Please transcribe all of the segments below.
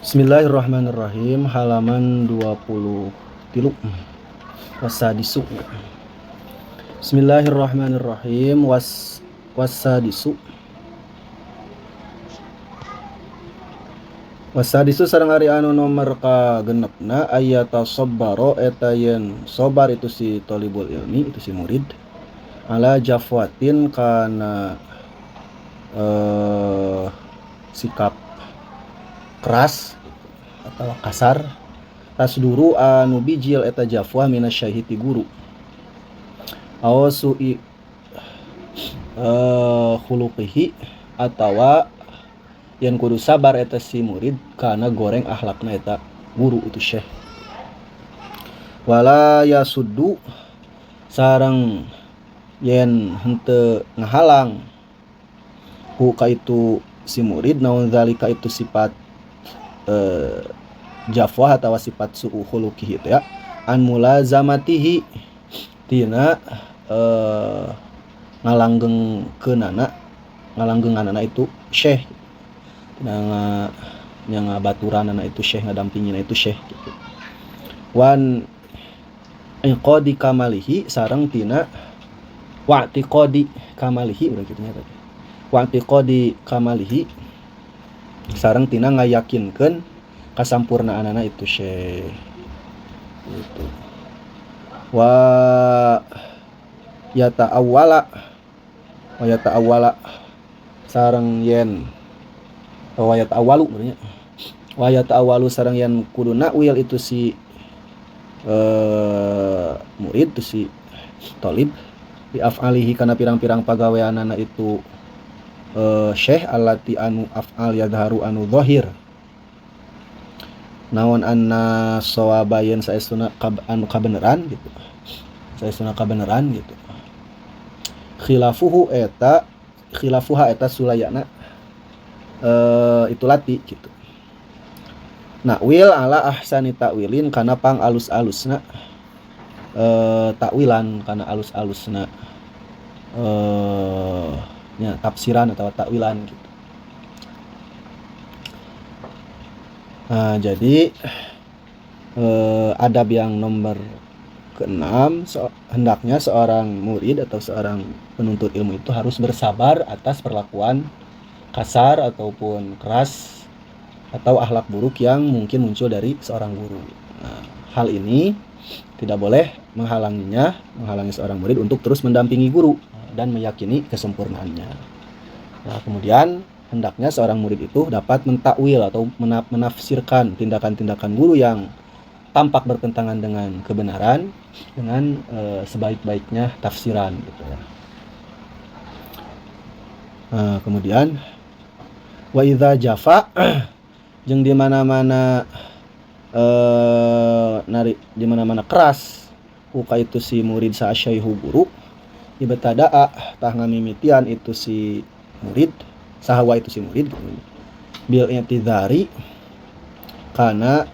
Bismillahirrahmanirrahim, halaman 23. Wasadisu. Bismillahirrahmanirrahim. Wasadisu. Wasadisu sareng ari anu nomor kagenepna ayata sabbaro eta yen sobar itu si thalibul ilmi, itu si murid, ala jafwatin kana sikap keras atau kasar, tasduru anu bijil eta jafwah minasyahiti guru, aw su'i khuluqihi atawa yen kudu sabar eta si murid kana goreng akhlakna eta guru itu syekh. Wala yasuddu sareng yen henteu ngahalang hu ka itu si murid naon zalika itu sifat jafwah atau sifat su'u khuluqihi itu ya, an mulazamatihi tina ngalanggeng keunana, ngalanggenganana itu syekh, tina ngabaturanana itu syekh, ngadampingina itu syekh gitu. Wan iqadi kamalihi sareng tina wa'tiqadi kamalihi urang kitu nya tadi, wa'tiqadi kamalihi sareng tina ngayakinkeun kasampurnaanana itu syekh gitu. Wa yata'awwala, wa yata'awwala sareng yen wa yata'awwalu berarti wa yata'awwalu sareng yen kudu nakwil itu si murid itu si thalib bi af'alihi kana pirang-pirang pagaweanana itu syekh allati anu af'al yadharu anu zahir naon anna sawaba yen saestuna anu kabeneran gitu, saestuna kabeneran gitu, khilafuhu eta khilafuha eta sulayana itu lati gitu. Nakwil ala ahsani takwilin kana pang alus-alusna takwilan, kana alus-alusna nya tafsiran atau takwilan gitu. Nah, jadi adab yang nomor ke-6, hendaknya seorang murid atau seorang penuntut ilmu itu harus bersabar atas perlakuan kasar ataupun keras atau akhlak buruk yang mungkin muncul dari seorang guru. Nah, hal ini tidak boleh menghalangi seorang murid untuk terus mendampingi guru dan meyakini kesempurnaannya. Nah, kemudian hendaknya seorang murid itu dapat mentakwil atau menafsirkan tindakan-tindakan guru yang tampak bertentangan dengan kebenaran dengan sebaik-baiknya tafsiran gitu ya. Nah, kemudian wa idza jafa jeung di mana-mana nari di mana-mana keras uka itu si murid saasyaihu guru ibtada'a tah ngamimitian itu si murid sahawa itu si murid bil i'tidhari kana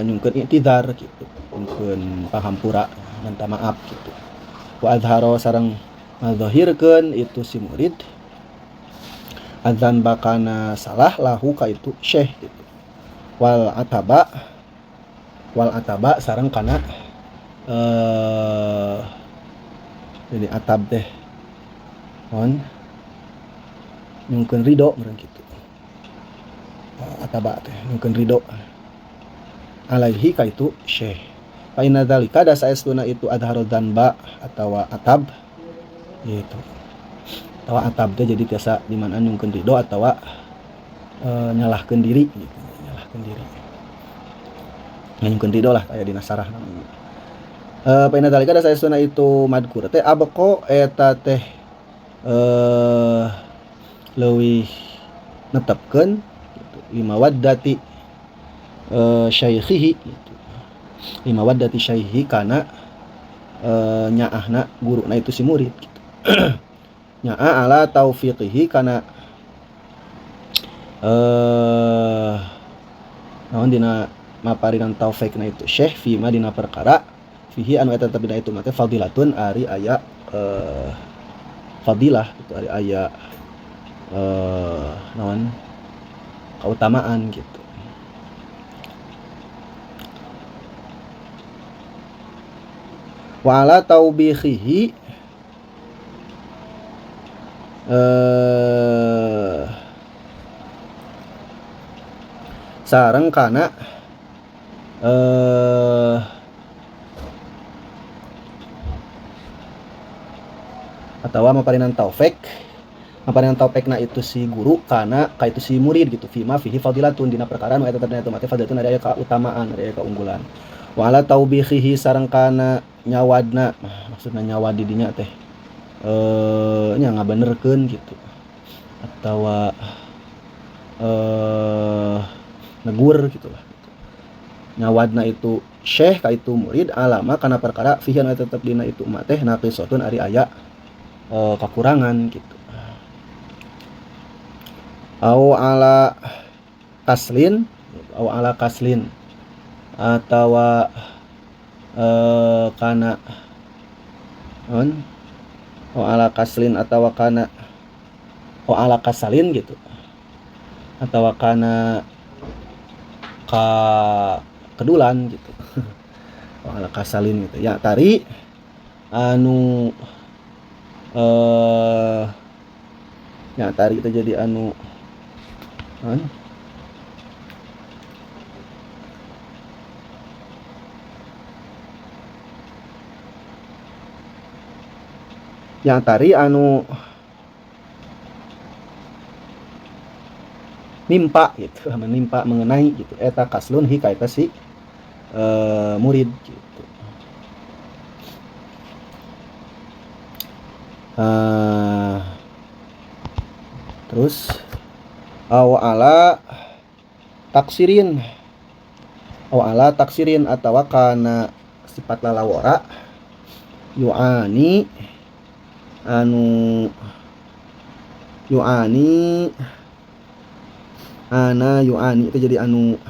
nyungkeun i'tidhar gitu, nyungkeun pahampura minta maaf gitu. Wa adharo sareng ngazahirkeun itu si murid adzan bakana salah lahu ka itu syekh gitu. Wal ataba, wal ataba sareng kana jadi atab teh on nyungkeun ridho meureun kitu. Ataba teh nyungkeun ridho alaihi ka itu syekh. Fa inna dzalika da saestuna itu adharu dzanba atawa atab gitu. Atawa atab teh jadi tiasa di mana nyungkeun ridho atawa nyalahkeun diri gitu, nyalahkeun diri. Nyungkeun ridho lah aya dina sarah namanya. Fa inna dzalika da saestuna itu madkur teh abqa eta teh leuwih netepkeun gitu, lima waddati syaikhihi gitu. Lima waddati syaikhi kana nyaahna guruna itu si murid gitu. Nyaah ala taufiqihi kana naon dina maparinan taufikna itu syekh fima dina perkara fihi anu eta tetep dina itu mah teh fadilatun ari aya fadilah gitu, ari aya naon kautamaan gitu. Wa ala taubihihi sareng kana atawa maparinan taufik, maparinan taufik na itu si guru kana ka itu si murid gitu, fima fihi fadilatun dina perkara nu eta teh mate fadilatun ari aya kautamaan, ari aya kaunggulan. Wa ala taubihihi sareng kana nyawadna, maksudna nyawad di dinya teh nya ngabenerkeun gitu atawa negur gitulah. Nyawadna itu syekh ka itu murid alama kana perkara fihi anu tetep dina itu mah teh naqisatun ari aya kakurangan gitu. Au ala kaslin, au ala kaslin atawa kana on au ala kaslin atawa kana au ala kasalin gitu atawa kana ka kedulan gitu. Au ala kasalin gitu ya, tari anu ya tari itu jadi anu on yang tari anu nimpa gitu, menimpa mengenai gitu eta kaslun hi ka eta si murid gitu. Terus aw ala taksirin, aw ala taksirin atawa kana sifat lalawara yu'ani anu yu'ani ana yu'ani itu jadi anu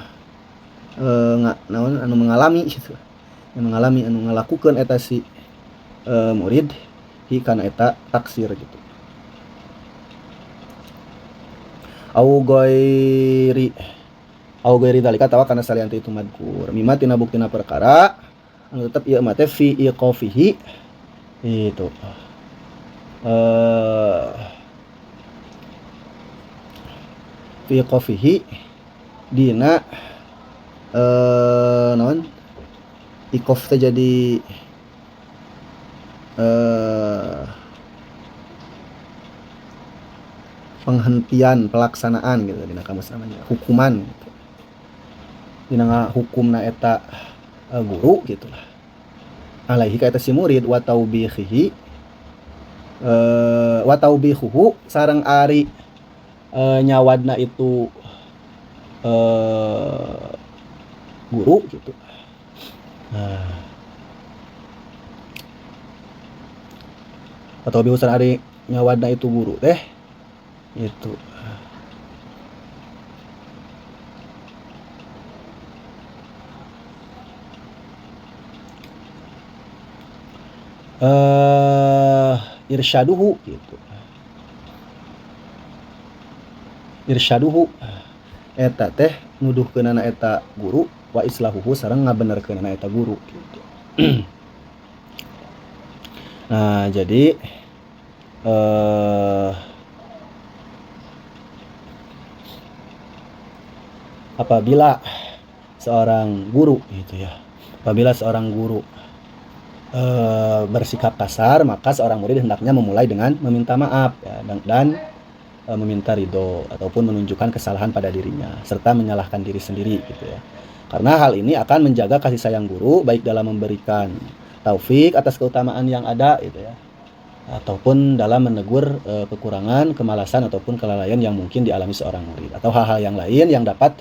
naon anu mengalami gitu, yang mengalami anu ngalakukeun eta si murid hi kana eta taksir gitu. Au ghairi, au ghairi dalika tawa kana salian ti itu madkur mimma tina buktina perkara anu tetep ieu mah teh fi iqafihi itu fi iqafihi dina naon iqaf teh jadi penghentian pelaksanaan gitu dina kamus namanya hukuman gitu. Dina hukumna eta guru gitulah alaihi ka eta si murid wa taubihihi wa taubihuhu sareng ari nyawadna itu guru gitu. Nah, atau bihu sareng ari nyawadna itu guru teh itu. Irsyaduhu gitu. Irsyaduhu eta teh nuduhkeunana eta guru wa islahuhu sareng ngabenerkeunana eta guru gitu. Nah, jadi apabila seorang guru gitu ya, apabila seorang guru bersikap kasar, maka seorang murid hendaknya memulai dengan meminta maaf ya, dan meminta ridho ataupun menunjukkan kesalahan pada dirinya serta menyalahkan diri sendiri gitu ya. Karena hal ini akan menjaga kasih sayang guru baik dalam memberikan taufik atas keutamaan yang ada gitu ya, ataupun dalam menegur kekurangan, kemalasan ataupun kelalaian yang mungkin dialami seorang murid atau hal-hal yang lain yang dapat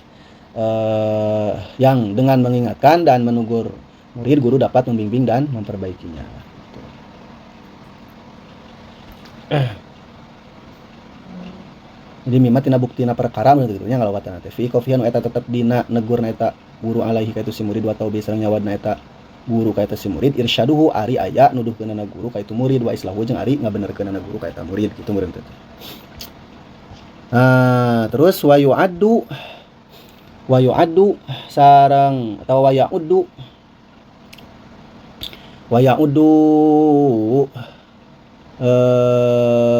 yang dengan mengingatkan dan menegur murid, guru dapat membimbing dan memperbaikinya. Gitu. Jadi mimma tina buktina perkara gitu nya ngalawatan teh fi kofian eta tetep dina negurna eta guru alaihi ka itu si murid wa taubi sareng nyawadna eta guru ka eta si murid irsyaduhu ari aya nuduhkeunana guru ka itu murid wa islahu jeung ari ngabenerkeunana guru ka eta murid gitu murid teh. Nah, terus wa yu'addu wa yu'addu sareng atawa wa ya'uddu Wa ya'udu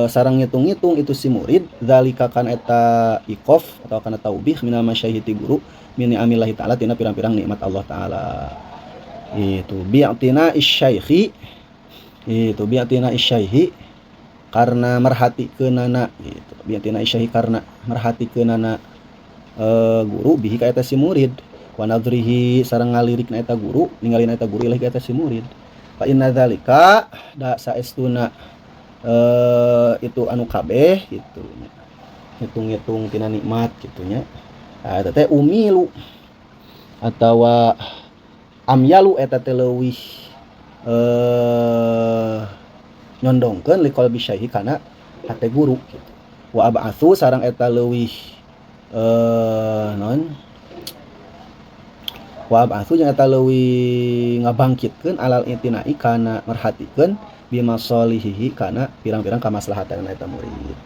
sareng ngitung-ngitung itu si murid zalika kana eta iqaf atau kana taubih minal masyayikh ti guru min ni'amillahi ta'ala tina pirang-pirang nikmat Allah ta'ala. Itu bi'tina isyaikhi, itu bi'tina isyaikhi karena merhatikeunana gitu. Bi'tina isyaikhi karena merhatikeunana guru bihi ka eta si murid wa nadrihi sareng ngalirikna eta guru ningalina eta guru ilahi ka eta si murid. Fa inna dzalika da saestuna itu anu kabeh gitu nya. Ngitung-ngitung tina nikmat gitu nya. Nah, eta teh umilu atawa amyalu eta teh leuwih nyondongkeun liqalbi syaihi kana hate guru gitu. Wa ab'atsu sareng eta leuwih naon wa ab'atsu jeung eta leuwih ngabangkitkeun alal itinai kana merhatikeun bimasolihihi kana pirang-pirang kamaslahatan eta murid.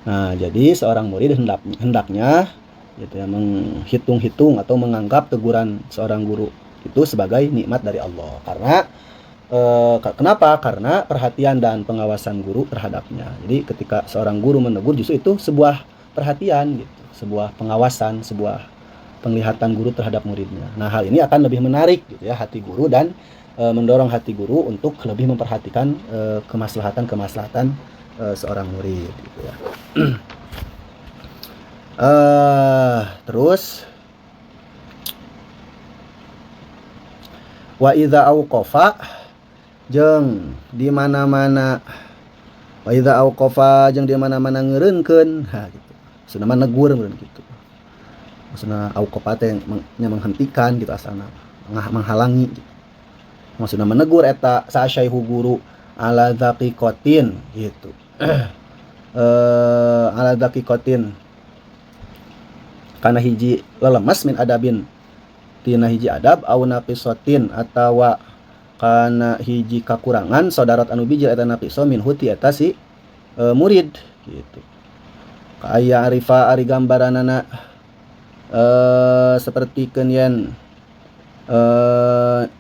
Nah, jadi seorang murid hendaknya gitu ya menghitung-hitung atau menganggap teguran seorang guru itu sebagai nikmat dari Allah. Karena kenapa? Karena perhatian dan pengawasan guru terhadapnya. Jadi ketika seorang guru menegur justru itu sebuah perhatian gitu, sebuah pengawasan, sebuah penglihatan guru terhadap muridnya. Nah, hal ini akan lebih menarik gitu ya hati guru dan mendorong hati guru untuk lebih memperhatikan kemaslahatan-kemaslahatan seorang murid gitu ya. Terus wa idza auqafa jeung di mana-mana wa idza auqafa jeung di mana-mana ngeureunkeun ha gitu. Maksudna mah negur meureun gitu. Maksudna auqafa teh nya menghentikan gitu asalna, menghalangi gitu. Maksudna menegur eta sasyaihu guru ala dzaqiqatin gitu. Ala dzaqiqatin kana hiji lelemes min adabin tina hiji adab au naqisatin atawa kana hiji kakurangan saudarat anu bijil eta naqiso min huti eta si murid gitu. Kaya arifa ari gambaranana sapertikeun yen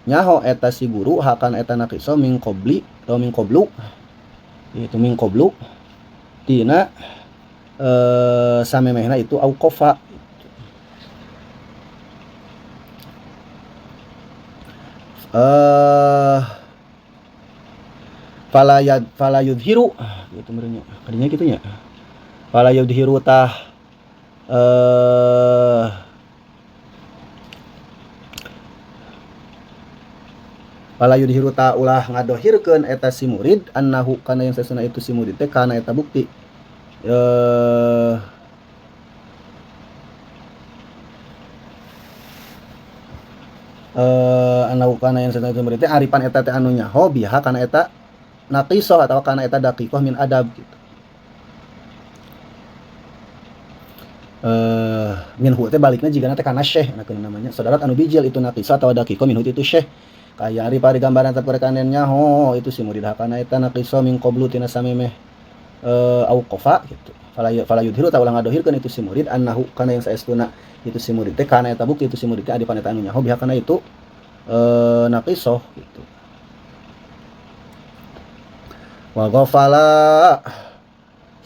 nyaho eta si guru hakan eta naqiso min qabli atau min qablu itu min qablu tina samemehna itu auqafa. Fala yudhiru gitu merenya kadinya kitu nya fala yudhiru tah fala yudhiru ta ulah ngadohirkeun eta si murid annahu kana yang sesuna itu si murid teh kana eta bukti anu kana yang sesuna itu murid teh aripan eta teh anu nyaho biha kana eta naqisoh atau kana eta daqiqah min adab gitu. Minhu teh balikna jigana teh kana syekh anu namanya saudarat anu bijil itu naqisoh atau daqiqah minhu itu syekh. Kaya ari pari gambaran teh nyaho itu si murid kana eta naqisoh min qablu tina samemeh auqafa gitu. Fala yudhiru ta ulah ngadohirkeun itu si murid annahu kana yang saestuna itu si murid teh kana eta bukti itu si murid teh adipan eta anu nyaho biha kana itu naqisoh gitu. Wa ghafala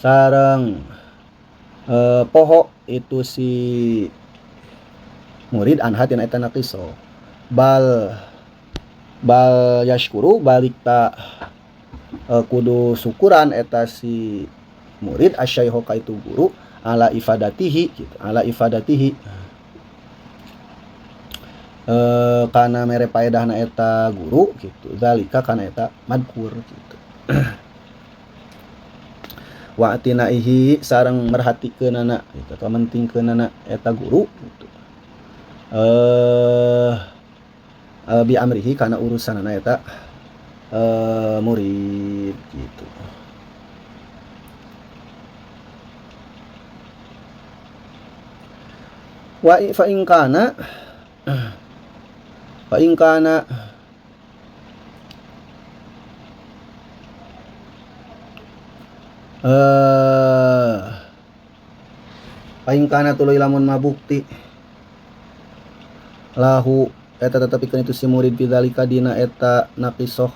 sareng poho itu si murid anha tina eta naqisoh bal yashkuru balik ta kudu syukuran eta si murid asyaiho ka itu guru ala ifadatihi gitu, ala ifadatihi kana mere paedahna eta guru gitu, zalika kana eta madkur gitu. Wa atinaihi sareng merhatikeunana gitu atau mentingkeunana eta guru gitu. Bi amrihi kana urusanana eta murid gitu. Wa fa in kana fa in kana tuluy lamun mabukti lahu eta tetepikeun itu si murid bidzalika dina eta naqisoh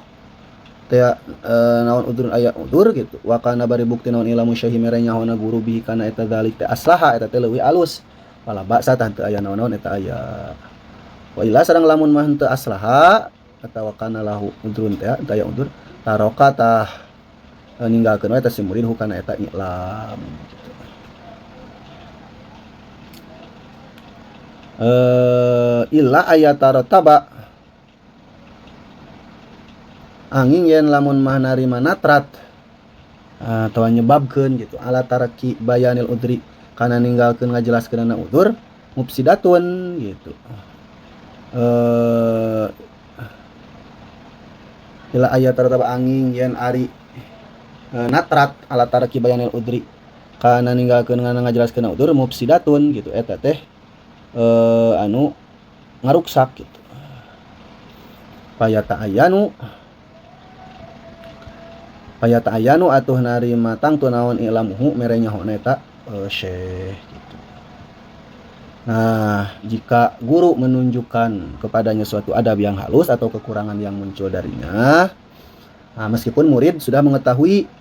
teh naon udrun aya udur gitu. Wa kana bari bukti naon ilamu syaihi mere nyahona guru bihi kana eta dzalik teh aslaha eta teh leuwih alus. Fala ba'sa tah teu aya naon-naon eta aya. Wa illa sareng lamun mah henteu aslaha atawa kana lahu udrun teh teu aya udur taroka tah ninggalkeun we eta si murid hukana eta i'lam gitu. Illa ayatarataba angin yen lamun mah narima natrat atawa nyebabkeun gitu ala taraki bayanil udri kana ninggalkeun ngajelaskeunana udur mufsidatun gitu. Illa ayatarataba angin yen ari natrat ala taraki bayanil udri kana ninggalkeun ngajelaskeunana udur mufsidatun gitu eta teh anu ngaruksak gitu. Payata ayanu atuh narima tangtu naon ilamuhu mere nyahona eta syekh gitu. Nah, jika guru menunjukkan kepadanya suatu adab yang halus atau kekurangan yang muncul darinya, nah, meskipun murid sudah mengetahui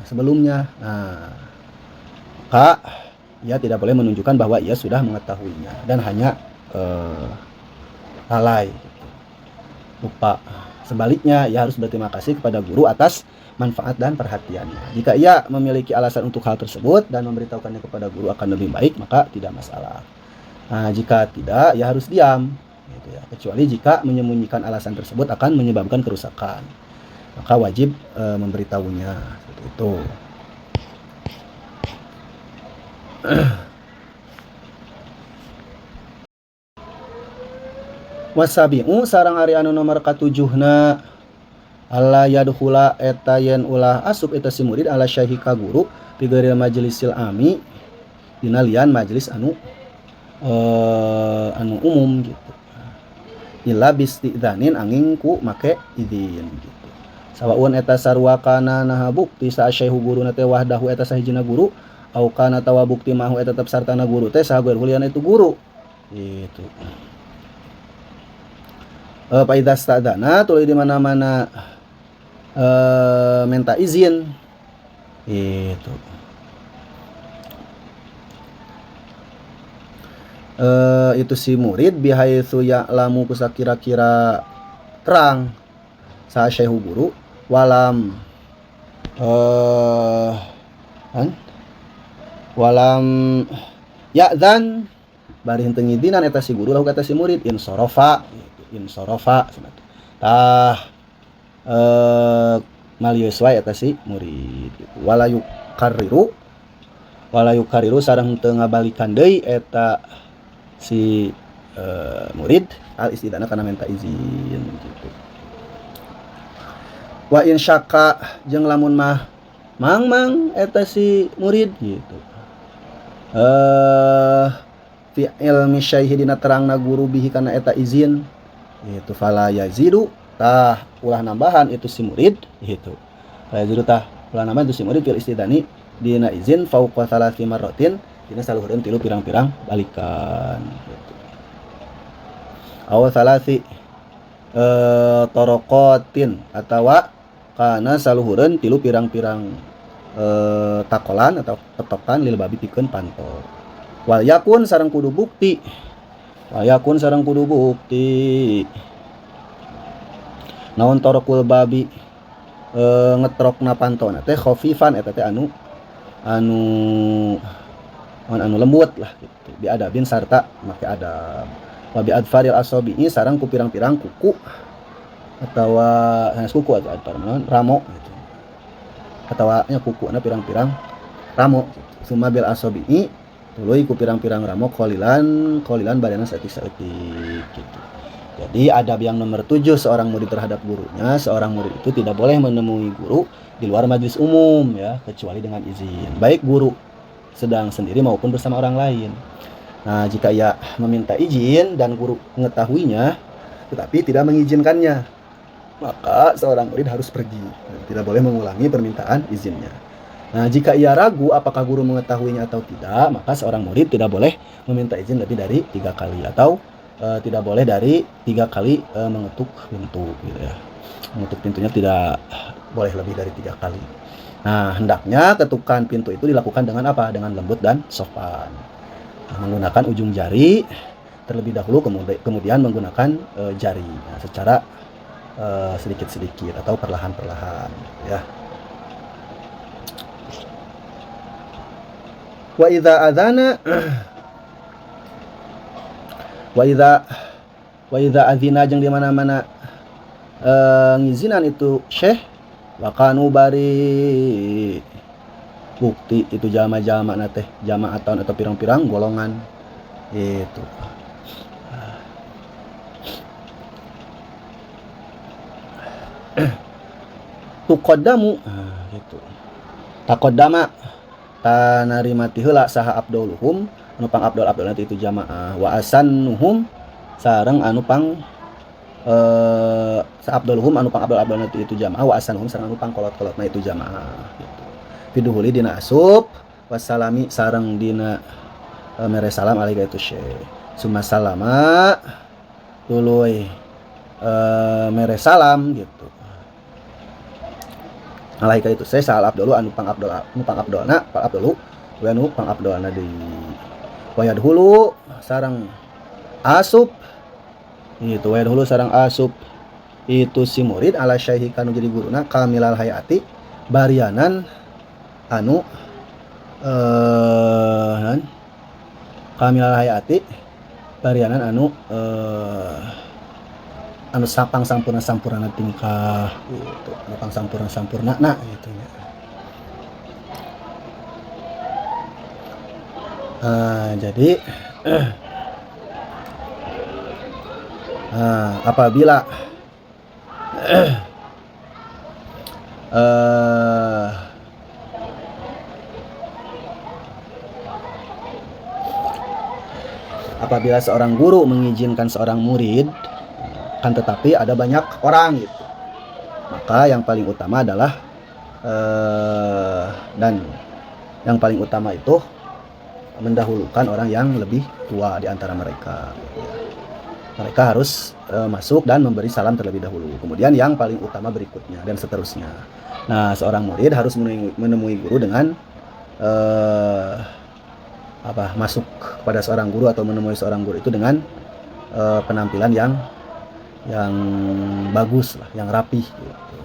sebelumnya, nah, maka ia tidak boleh menunjukkan bahwa ia sudah mengetahuinya dan hanya lalai, lupa. Sebaliknya, ia harus berterima kasih kepada guru atas manfaat dan perhatiannya. Jika ia memiliki alasan untuk hal tersebut dan memberitahukannya kepada guru akan lebih baik, maka tidak masalah. Nah, jika tidak, ia harus diam, gitu ya. Kecuali jika menyembunyikan alasan tersebut akan menyebabkan kerusakan, maka wajib memberitahunya seperti itu. Wasabi'u sarang ari anu nomor katujuhna alla yadkhula eta yen ulah asup eta si murid ala syaihi ka guru fi ghairi majlisil ami dina lian majelis anu anu umum gitu. Illa bistidanin angin ku make izin gitu. Sawaun eta sarua kana naha bukti sa syaihu guruna teh wahdahu eta sahijina guru au kana tawa bukti mahu eta tetep sartana guru teh saha guru itu guru gitu. Fa idza stadana tuluy di mana-mana minta izin gitu. Itu si murid bihaitsu ya'lamu kusakira-kira terang sa syaihu guru walam walam ya'zan bari henteu ngidinan eta si guru lahu kata si murid insorofa gitu, insorofa tah malius wae eta si murid gitu. Wala yukarriru sareng teu ngabalikan deui eta si murid al istidana kana minta izin gitu. Wa in syaka jeung lamun mah mang-mang eta si murid gitu. Fi ilmi syaihi dina terangna guru bihi kana eta izin gitu fala yazidu tah ulah nambahan itu si murid gitu. Fala yazidu tah ulah nambahan itu si murid fil istidani dina izin fauqa thalathi marratin dina saluhureun tilu pirang-pirang balikan gitu. Aw thalathi toroqatin atawa kana saluhureun tilu pirang-pirang takolan atau ketokan lil babi pikeun panto. Wal yakun sareng kudu bukti. Wal yakun sareng kudu bukti. Naon torokul babi ngetrokna pantona teh khafifan eta teh anu anu lembut lah gitu. Biadabin sarta make adab. Wa bi adfaril asabi sareng ku pirang-pirang kuku atawa sanes kuku atau adfar naon ramo gitu. Atawa nya kukuna pirang-pirang ramo gitu. Summa bil asabi tuluy ku pirang-pirang ramo qolilan badana saeutik-saeutik gitu. Jadi adab yang nomor 7 seorang murid terhadap gurunya, seorang murid itu tidak boleh menemui guru di luar majelis umum ya, kecuali dengan izin. Baik guru sedang sendiri maupun bersama orang lain. Nah, jika ia meminta izin dan guru mengetahuinya tetapi tidak mengizinkannya, maka seorang murid harus pergi, tidak boleh mengulangi permintaan izinnya. Nah, jika ia ragu apakah guru mengetahuinya atau tidak, maka seorang murid tidak boleh meminta izin lebih dari 3 kali atau Tidak boleh dari 3 kali mengetuk pintu gitu ya. Mengetuk pintunya tidak boleh lebih dari 3 kali. Nah, hendaknya ketukan pintu itu dilakukan dengan apa? Dengan lembut dan sopan. Nah, menggunakan ujung jari terlebih dahulu, kemudian menggunakan jari. Nah, secara sedikit-sedikit atau perlahan-perlahan gitu ya. Wa idza adzana wa idza adzina jeung di mana-mana ngizinan itu syekh wa kanu bari bukti itu jalma-jalma na teh jamaatan atau pirang-pirang golongan itu. Tuqaddamu gitu. Taqaddama tanarimati heula saha abduluhum anu pang abdul abdul nanti itu jamaah wa asannuhum sareng anu pang sa abduluhum anu pang abdul abdul nanti itu jamaah wa asannuhum sareng anu pang kolot-kolotna itu jamaah gitu. Fiduhuli dina asup wassalami sareng dina mere salam alaika itu syekh summa salama tuluy mere salam gitu. Alaika itu saya salah abdulu anu pang abdul anu pang abdulna pang abdulu anu pang abdulna deui wayadhulu sareng asup itu wayadhulu sareng asup itu si murid ala syaihi kanu jadi guruna kamilal hayati barianan anu kamilal hayati barianan anu anu sapang sampurna sampurna tingkah gitu, anu pang sampurna sampurna na gitu ya. Jadi apabila apabila seorang guru mengizinkan seorang murid, kan tetapi ada banyak orang gitu, maka yang paling utama adalah dan yang paling utama itu mendahulukan orang yang lebih tua di antara mereka. Mereka harus masuk dan memberi salam terlebih dahulu. Kemudian yang paling utama berikutnya dan seterusnya. Nah, seorang murid harus menemui guru dengan masuk kepada seorang guru atau menemui seorang guru itu dengan penampilan yang bagus lah, yang rapih gitu.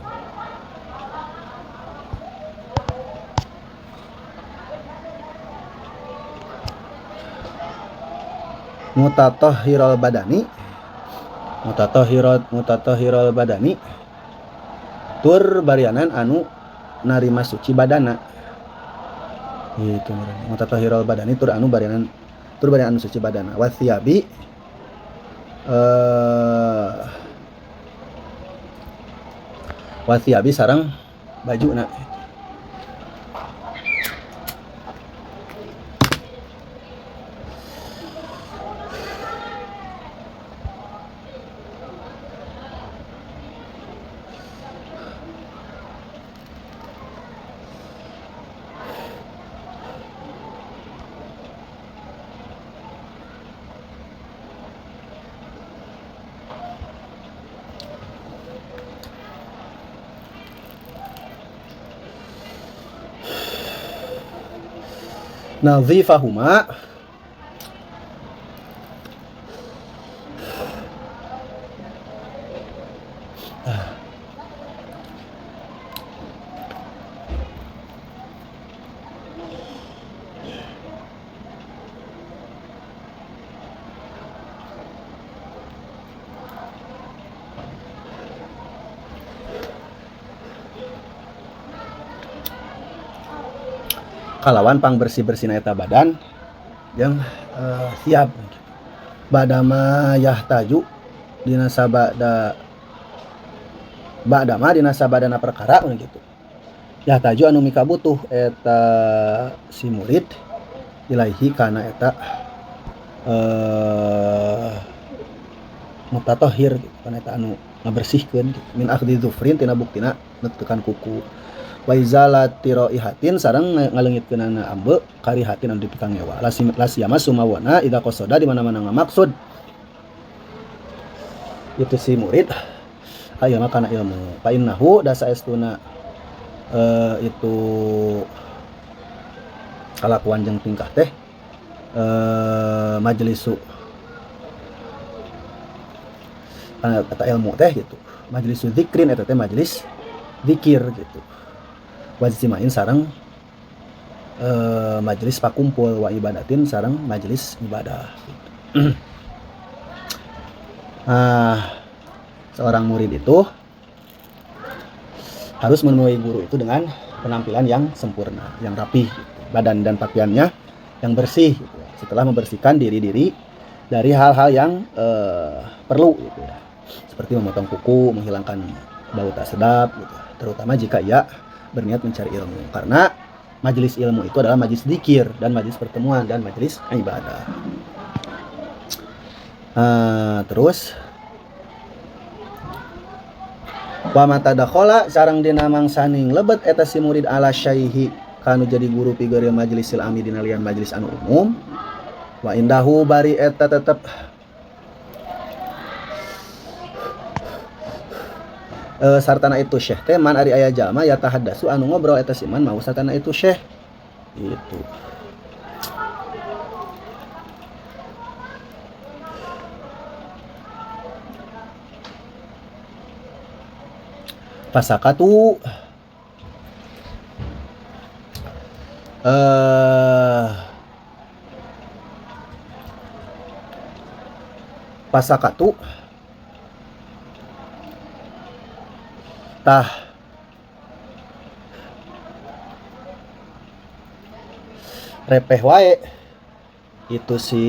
Mutatahhirul badani, mutatahhirul badani tur barianan anu narima suci badana. Itu mutatahhirul badani tur anu barianan tur barianan anu suci badana. Wa thiyabi wa thiyabi sareng bajuna. Nazifahuma kalawan pang bersih-bersih eta badan yang siap badama yahtaju dina sabada badama dina sabadana perkara gitu yahtaju anu mika butuh eta si murid ilaihi kana eta mutatahhir gitu kana eta anu ngabersihkeun gitu. Min akhdhi dzufrin tina buktina netekan kuku wa izalati raihatin sareng ngaleungitkeunana ambe karihatin anu dipikangewa lasiyama sumawana idza qasada di mana-mana ngamaksud Itu si murid ayeuna kana ilmu fa innahu da saestuna itu kalakuan jeung tingkah teh majelisu eta ilmu teh gitu majelisu zikrin eta teh majelis zikir gitu wajtimain sareng majelis pakumpul wa ibadatin sareng majelis ibadah gitu. Nah, seorang murid itu harus menemui guru itu dengan penampilan yang sempurna, yang rapi, gitu. Badan dan pakaiannya yang bersih, gitu. Setelah membersihkan diri-diri dari hal-hal yang perlu, gitu ya. Seperti memotong kuku, menghilangkan bau tak sedap, gitu. Terutama jika ia berniat mencari ilmu, karena majelis ilmu itu adalah majelis zikir dan majelis pertemuan dan majelis ibadah. Terus wa mata dakhala sareng dina mangsaning lebet eta si murid ala syaihi kanu jadi guru pigeuril majlisil ami dina lian majelis anu umum wa indahu bari eta tetep sartana itu syekh teh man ari aya jalma ya tahaddasu anu ngobrol eta si man mau sartana itu syekh gitu. Pasakatu pasakatu tah repeh wae itu si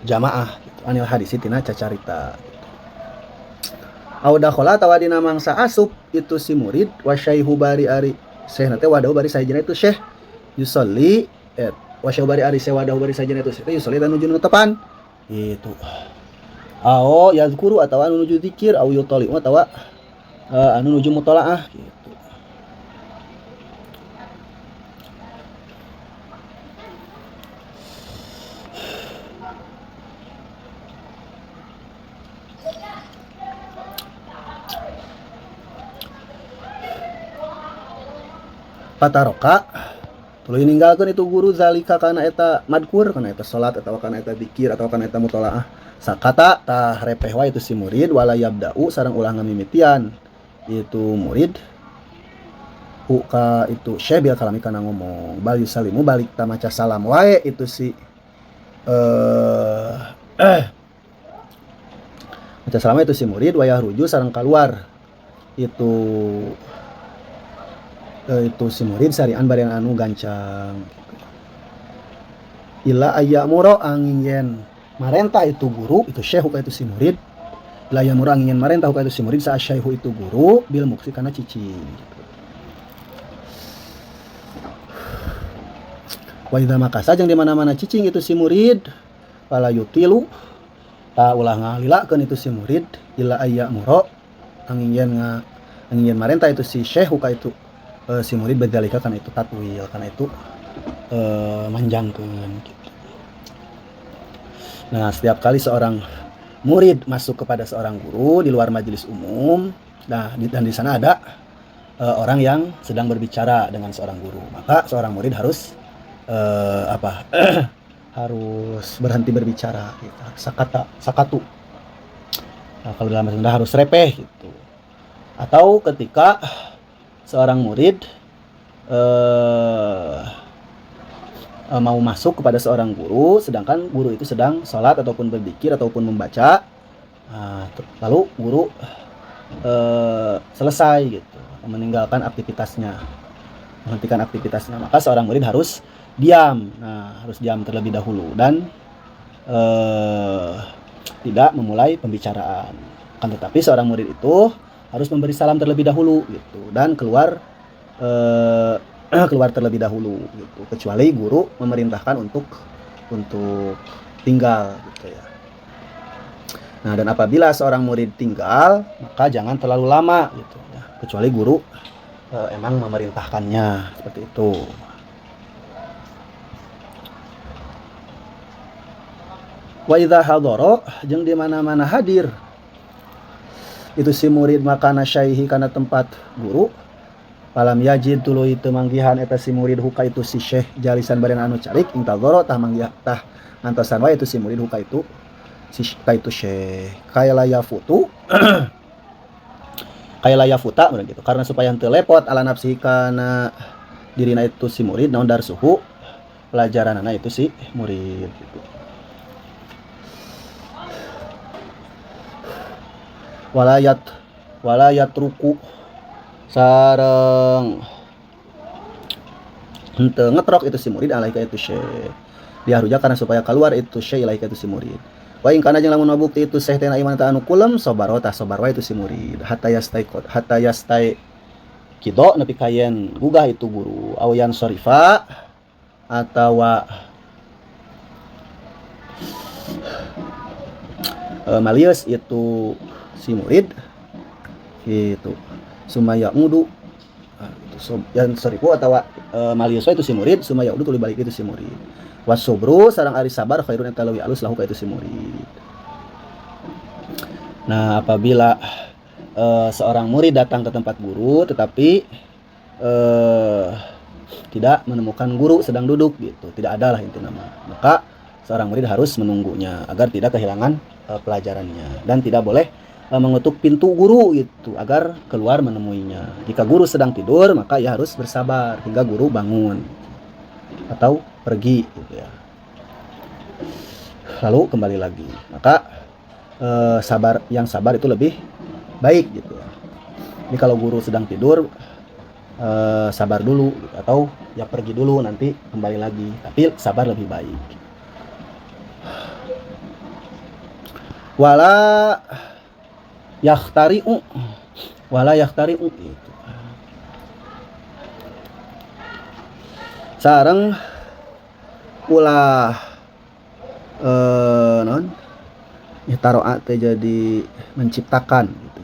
jamaah gitu. Anil hadisi tina cacarita gitu. Au dakhala tawa dina mangsa asup itu si murid wa syaihu bari ari syekh na teh wadahu bari sahijina itu syekh yusolli wa syaihu bari ari syekh wadahu bari sahijina itu syekh yusolli anu nuju tepan itu ao yazkuru atawa anu nuju zikir au yutali atawa anu nuju mutolaah gitu. Pataroka tuluy ninggalkeun itu guru zalika kana eta madkur kana eta salat atawa kana eta zikir atawa kana eta mutolaah sakata tah repeh wae itu si murid wala yabda'u sareng ulah ngamimitian itu murid ka itu syekh bil kalami kana ngomong bal yusalimu balik ta maca salam wae itu si maca salam itu si murid wayah ruju sareng kaluar itu si murid sarian barian anu gancang ila ayamuro angin yen marentah itu guru itu syekh itu si murid ila ayamuro angin yen marentah itu si murid sa syekhu itu guru bil muksi kana cicing gitu. Wa idza makasa jeung di mana-mana cicing itu si murid fala yutilu ta ulah ngalilakeun itu si murid ila ayamuro angin yen marentah itu si syekh itu si murid badzalika karena itu tatwil karena itu manjangkeun gitu. Nah, setiap kali seorang murid masuk kepada seorang guru di luar majelis umum, nah dan di sana ada orang yang sedang berbicara dengan seorang guru, maka seorang murid harus harus berhenti berbicara gitu. Sakata, sakatu. Nah, kalau dalam bahasa Sunda harus repeh gitu. Atau ketika seorang murid mau masuk kepada seorang guru, sedangkan guru itu sedang sholat ataupun berzikir ataupun membaca, nah, lalu guru selesai gitu, meninggalkan aktivitasnya, menghentikan aktivitasnya, maka seorang murid harus diam, nah, harus diam terlebih dahulu dan tidak memulai pembicaraan. Kan tetapi seorang murid itu harus memberi salam terlebih dahulu gitu dan keluar keluar terlebih dahulu gitu, kecuali guru memerintahkan untuk tinggal gitu ya. Nah, dan apabila seorang murid tinggal, maka jangan terlalu lama gitu ya, kecuali guru emang memerintahkannya seperti itu. Wa idza hadara jeung di mana-mana hadir itu si murid makana syaihi kana tempat guru falam yajid tuluy teu manggihan eta si murid huka itu si syekh jalisan bari anu carik intadzara tah manggih tah ngantosan wae itu si murid huka itu si ka itu syekh kaya layafutu kaya layafuta meureun kitu karena supaya henteu lepot ala nafsihi kana dirina itu si murid naon darsuhu pelajaranana itu si murid gitu. Walayat walayat ruku sareng henteu ngetrok itu si murid alaika itu syekh diharuja karena supaya keluar itu syekh ilaika itu si murid. Wa in kana jeung lamun mabukti itu syekh teh iman ta anu kulem sabaro tah sabar wae itu si murid hatta yastaiqod hatta yastai kido nepi ka yen gugah itu guru aw yan sarifa atawa malius itu si murid gitu sumaya ngudu itu yan sarifu atawa malius itu si murid sumaya udu tuluy balik itu si murid wasobru sareng ari sabar khairun eta leuwih alus lahu ka itu si murid. Nah, apabila seorang murid datang ke tempat guru tetapi tidak menemukan guru sedang duduk gitu, tidak ada lah inti nama, maka seorang murid harus menunggunya agar tidak kehilangan pelajarannya dan tidak boleh mengetuk pintu guru gitu agar keluar menemuinya. Jika guru sedang tidur maka ia harus bersabar hingga guru bangun atau pergi gitu ya, lalu kembali lagi. Maka sabar, yang sabar itu lebih baik gitu ya. Ini kalau guru sedang tidur sabar dulu gitu, atau ya pergi dulu nanti kembali lagi, tapi sabar lebih baik. Wala yakhtari'u wala yakhtari'u gitu. Sareng ulah non ihtaroa teh jadi menciptakan gitu.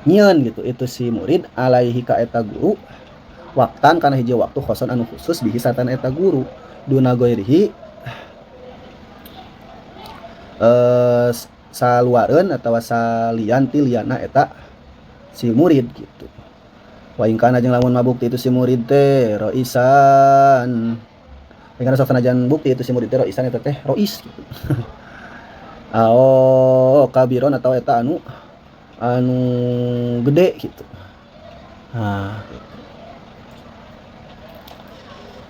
Nyieun gitu itu si murid alaihi ka eta guru waktan kana hiji waktu khoson anu khusus bihi sartana eta guru duna goirihi saluareun atawa salian ti liana eta si murid gitu. Wa in kana jeung lamun mabukti itu si murid teh roisan. In kana sok sanajan bukti itu si murid teh roisan eta teh rois gitu. Ao kabiron atau eta anu anu gede gitu. Nah, gitu.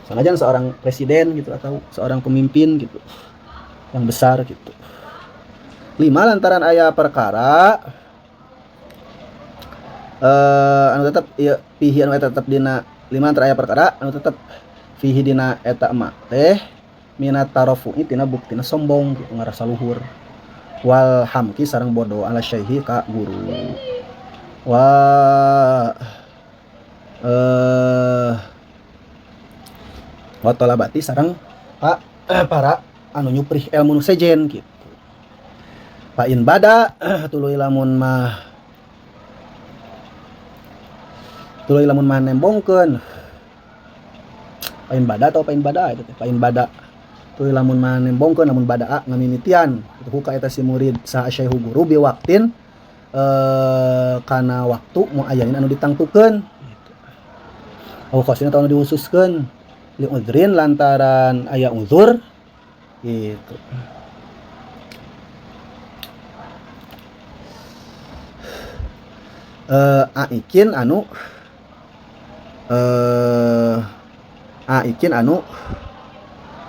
Sanajan seorang presiden gitu atau seorang pemimpin gitu yang besar gitu. Lima lantaran aya perkara anu tetep ieu fihi anu eta tetep dina lima lantaran aya perkara anu tetep fihi dina eta emak teh minat tarafu'i tina buktina sombong gitu ngarasa luhur wal hamki sareng bodoh ala syaihi ka guru wa wa talabati sareng ka para anu nyuprih ilmu nu sejen gitu. Fa in bada tuluy lamun mah nembongkeun fa in bada atau fa in bada itu teh fa in bada tuluy lamun mah nembongkeun lamun badaa ngamimitian itu ka eta si murid saha syaihu guru bi waktin kana waktu muayyanin anu ditangtukeun gitu. Au khosin atau anu dihususkeun li udrin lantaran aya uzur gitu. Aikin anu aikin anu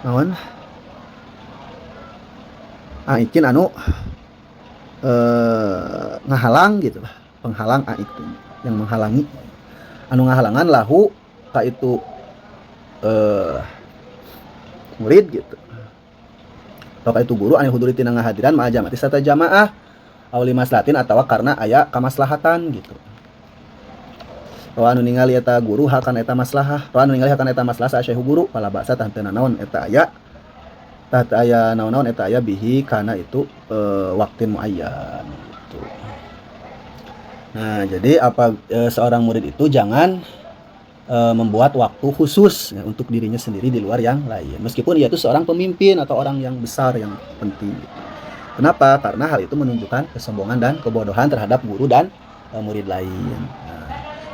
naon aikin anu ngahalang gitu lah, penghalang aik yang menghalangi anu ngahalangan lahu ka itu murid gitu atau ka itu guru anu huduri tina ngahadiran ma'a jamaati sarta jamaah aw limaslahatin atawa karena aya kamaslahatan gitu. Roa anu ningali eta guru hakana eta maslahah, roa anu ningali hakana eta maslahah sa syekh guru pala basa tah teu nanaon eta aya tah teu aya naon-naon eta aya bihi kana itu waktin muayyan gitu. Nah, jadi apa seorang murid itu jangan membuat waktu khusus ya, untuk dirinya sendiri di luar yang lain. Meskipun ia itu seorang pemimpin atau orang yang besar yang penting. Gitu. Kenapa? Karena hal itu menunjukkan kesombongan dan kebodohan terhadap guru dan murid lain. Nah,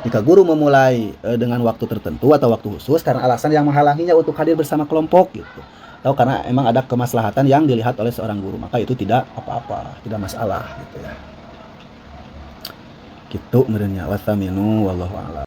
jika guru memulai dengan waktu tertentu atau waktu khusus karena alasan yang menghalanginya untuk hadir bersama kelompok gitu, atau karena emang ada kemaslahatan yang dilihat oleh seorang guru, maka itu tidak apa-apa, tidak masalah gitu ya. Gitu meureun nya. والثامن والله أعلم.